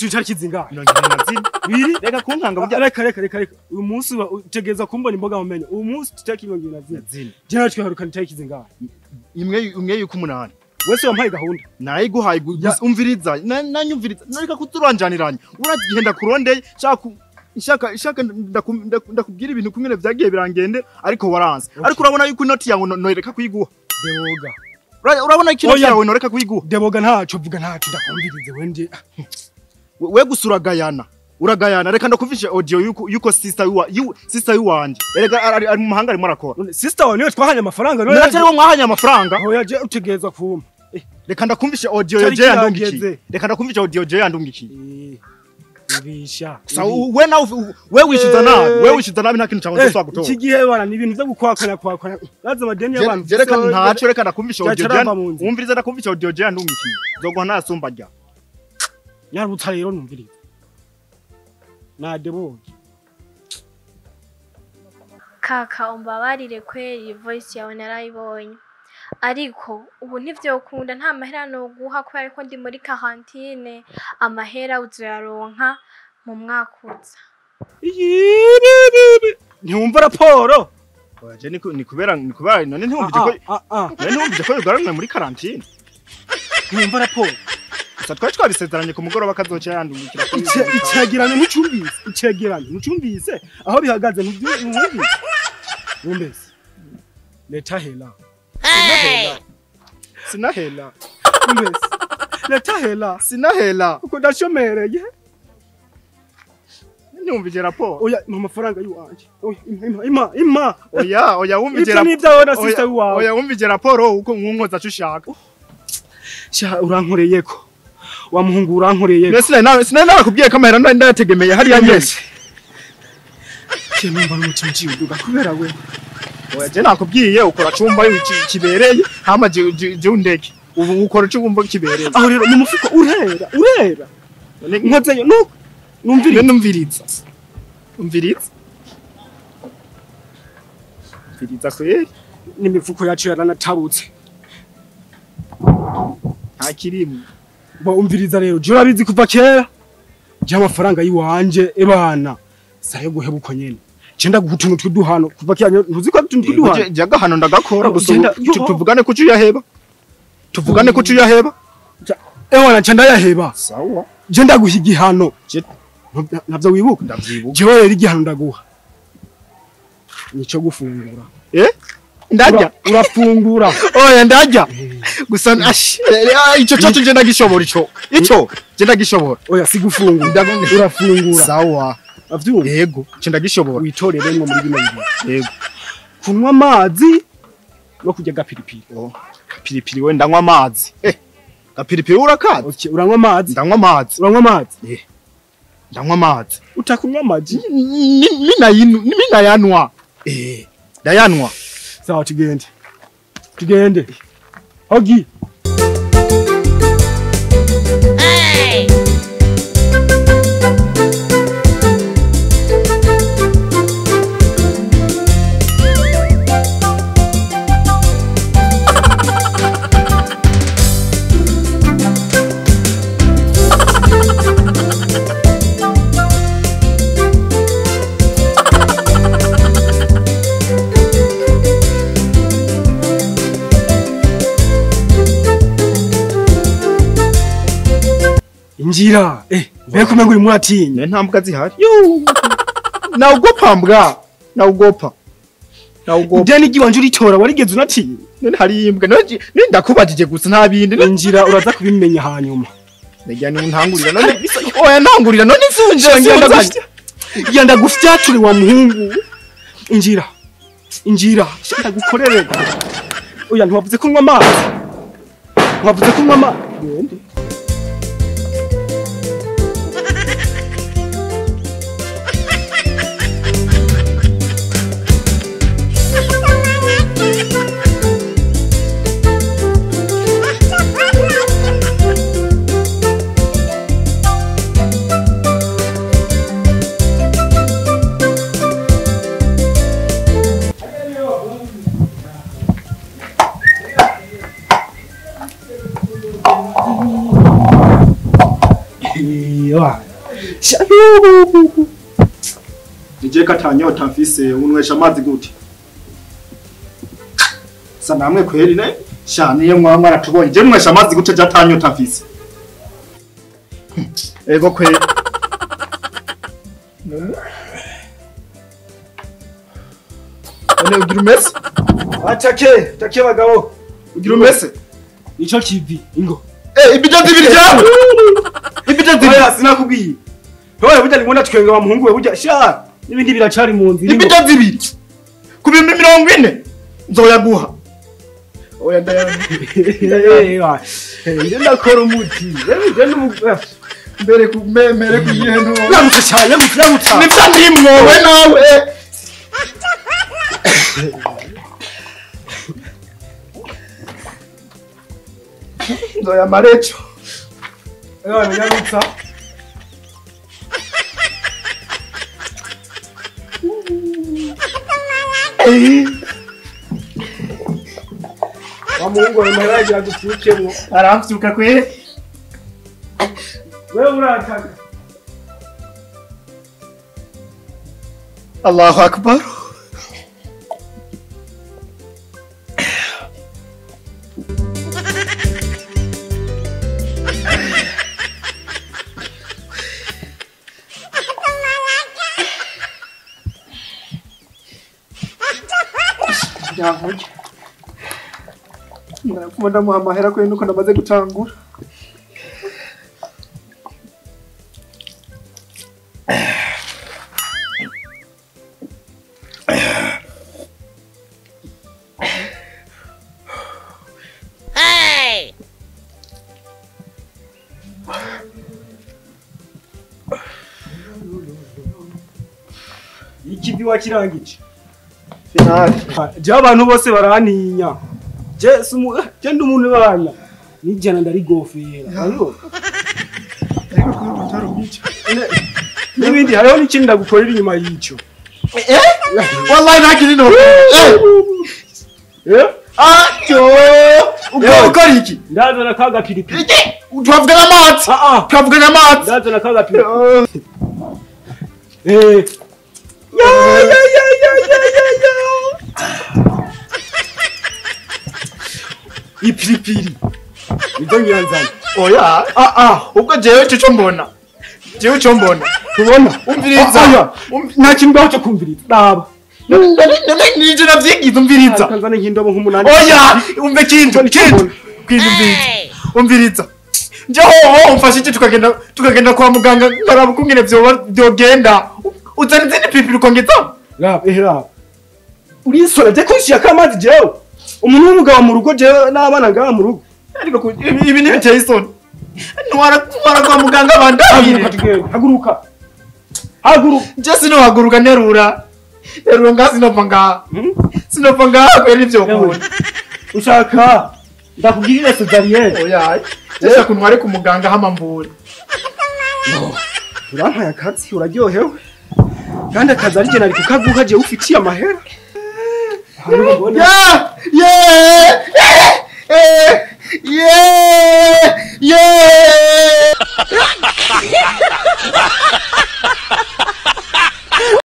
munsi w'itariki zingahe? 24. Biri? Reka kunkanga burya. Reka reka reka reka. Uyu munsi utegeza kumbona imboga mu menyo. Uyu munsi tariki 24. Je nawe twiharukana itariki zingahe? Imwe yuko umunani. Wese wampaye gahunda. Narayiguhaye gusa umviriza. Nanyumviriza. Nareka kuturanjaniranya. Urazi igihe ndakurondeye shaka ndakubwira ibintu kumwe vyagiye birangende ariko waranze. Ariko urabona yuko inoti yawe noreka kuyiguha. Deboga. Urabona ikintu yawe noreka kuyiguha. Deboga ntaco vuga ntaco ndakumvirize wende. We gusa uragayana. Uragayana reka ndakuvishe audio yuko sister yuwa sister yuwanje. Erega ari mu mahanga arimo arakora. Sister wawe niwe twahanye amafaranga none. Natari wo mwahanye amafaranga. Oya je utegezwa kuma. Reka ndakumvishe audio je yandungikiye. Reka ndakumvishe audio je yandungikiye. Ibisha. Sa we nawe we wishyuza nabi. We wishyuza nabi nta kintu cyawe nzosubira gutora. Iki gihe bana ni ibintu byo gukwakana kwakana. Laza amadeni y'abantu. Je reka ntaco reka ndakumvishe audio je. Umviriza ndakumvishe audio je yandungikiye. Nzoguha ntasumba rya. Nyarutsa rero numviriza. Na deboge. Kaka umbabarire kweri voice yawe narayibonye. Ariko ubu ntivyokunda nta mahera no guha kubera ko ndi muri quarantine amahera uzoyaronka mu mwaka uza. Ntiwumva raporo? Oya je ni kubera none ntiwumvije ko none ntiwumvije ko yugaranwe muri quarantine. Ntiwumva raporo? Gusa twari twabisezeranye ku mugoroba kazoca yandungikira. Icegeranyo ntucumvise, icegeranyo ntucumvise aho bihagaze ntubyumvise. Wumvise. Leta hela. Sinahela. Wumvise. Leta hela. Sinahela. Uko ndashomereye. Ntiwumvije raporo. Oya, mpa amafaranga y'uwanje. Oya, ima ima. Oya, oya wumvije raporo. Ibyo nibyawe na sister wawe. Oya wumvije raporo uko nkunkoza cyo ushaka. Sha urankoreyeko. Wa muhungu urankoreyeko. Sinari nakubwiye ko amahera ndayategemeye hariya nyese. Je numva n'umutima uciye uduga kubera we. Oya je nakubwiye ukora cumba kibereye hama je undeke. Ubu ukora cumba kibereye. Aho rero mu mufuko urera urera. Nkozeyo nuko numviriza numviriza. Umviriza. Umviriza kweri n'imifuko yacu yaranatabutse. Nta kirimo. Bo umviriza rero je urabizi kuva kera. Je amafaranga yiwanje ebana sayo guheba uko nyene. Je ndaguha utuntu tw'uduhano kuva kera ntuzi ko utuntu tw'uduhano. Je agahano ndagakora gusa tuvugane kuco uyaheba. Tuvugane kuco uyaheba. Ewana nca ndayaheba. Sawa. Je ndaguha igihano. Navyo wibuka? Ndavyibuka. Jewe rero igihano ndaguha. Nico gufungura. Eh? Ndajya urafungura. Oya ndajya. Gusa ico cyo je ndagishobora ico. Ico je ndagishobora. Oya sigufungura. Urafungura. Sawa. Avyumva? Yego, je ndagishobora. Witoreremwo muri bino bintu. Yego. Kunywa amazi no kurya gapiripiri. Oh, gapiripiri we ndanywa amazi. Eh. Gapiripiri urakazi? Okay, uranywa amazi? Ndanywa amazi. Uranywa amazi? Eh. Ndanywa amazi. Utakunywa amazi? Mina yanwa. Eh. Ndayanwa. Sawa tugende. Tugende. Hogi. Hey. Injira mbega umengo uri muratinya. Nta mbwa zihari. Naogopa mbwa. Naogopa. Naogopa. Ideni giwanje uritora warigeze unatinya. None hari imbwa. None ndakubajije gusa nta bindi. Injira uraza kubimenya hanyuma. Ndagira ni untangurira none. Oya ntangurira none nsunje ngenda gufyature wa muhungu. Injira. Injira ndagukorere. Oya ntiwavuze kunywa amazi. Ntiwavuze kunywa amazi. Gende. Yawa. Nije katanyota mfise unywesha amazi gute? Sa namwe kweri ne? Sha niyo mwamwe aratubonye. Je nywesha amazi gute jatanyota mfise? Ego kweri. None ugira umese? Atake, take bagabo. Ugira umese? Nico kivi ingo. Ibido zibiri byawe. Ibido zibiri sinakubwiye. Toye burya ngona twenga wa muhungu we burya sha nibindi biracari mu nzira. Ibido zibiri. Ku bihumbi 40 nzoyaguha. Oya ndayana. Eh, ndakora umuti. Mbere ku mbere kuyihe nto. Yamutse cyane, yamutse. Nivyo ndimwowe nawe. Ndoya marecho. Yamutsa. Wa muhungu we maraje agufyukemwo. Aramfyuka kwe. Wewe urataka. Allahu Akbar. Yankurya. Ndakuma ndamuha amahera kwe nuko ndamaze gutangura. Hey! Ikivi wakirangije. Finale. Je abantu bose barantinya. Je sumu je ndi umuntu bana. Nijana ndarigofera. Ariko ariko kumva ntarumica. Nibindi hariho n'ikindi ndagukorera inyuma y'ico. Wallahi ntakiri no. Eh? Ah yo! Ukora iki? Ndazana kaga piripiri. Twavugana amazi. Twavugana amazi. Ndazana kaga piripiri. Eh. Ya ya ya ya ya ya. Ipiripiri. Nibyo ngiranzana. Oya. Ubwo jewe cyo mbona. Jewe cyo mbona. Tubona. Umviriza. Nta kintu ngaho cyo kumviriza. Raba. None nije navyigize umviriza. Kanzane nk'indobo nk'umunani. Oya, umve kintu. Kintu. Umviriza. Umviriza. Nje hoho umfashe iki tukagenda kwa muganga nkaraba ukungene vyogenda. Uzana izindi piripiri ukongeza? Raba, raba. Urisora je kunshiya kamazi jewe. Umuntu w'umugabo mu rugo jewe n'abana ngaha mu rugo. Ariko ibi ntibiteye isoni. Ntwara kwa muganga bandahire. Haguruka. Haguruka. Je sinohaguruka nterura. Nterura ngaha sinova ngaha. Sinova ngaha kwera ivyo ukunda. Ushaka ndakugirira cesarienne. Oya. Je shaka untware ku muganga hama mvure. Urampaye akazi uraryohewe. Kandi akazi ari je nari kukaguha je ufitiye amahera. Yeah! Yeah! Yeah! Yeah!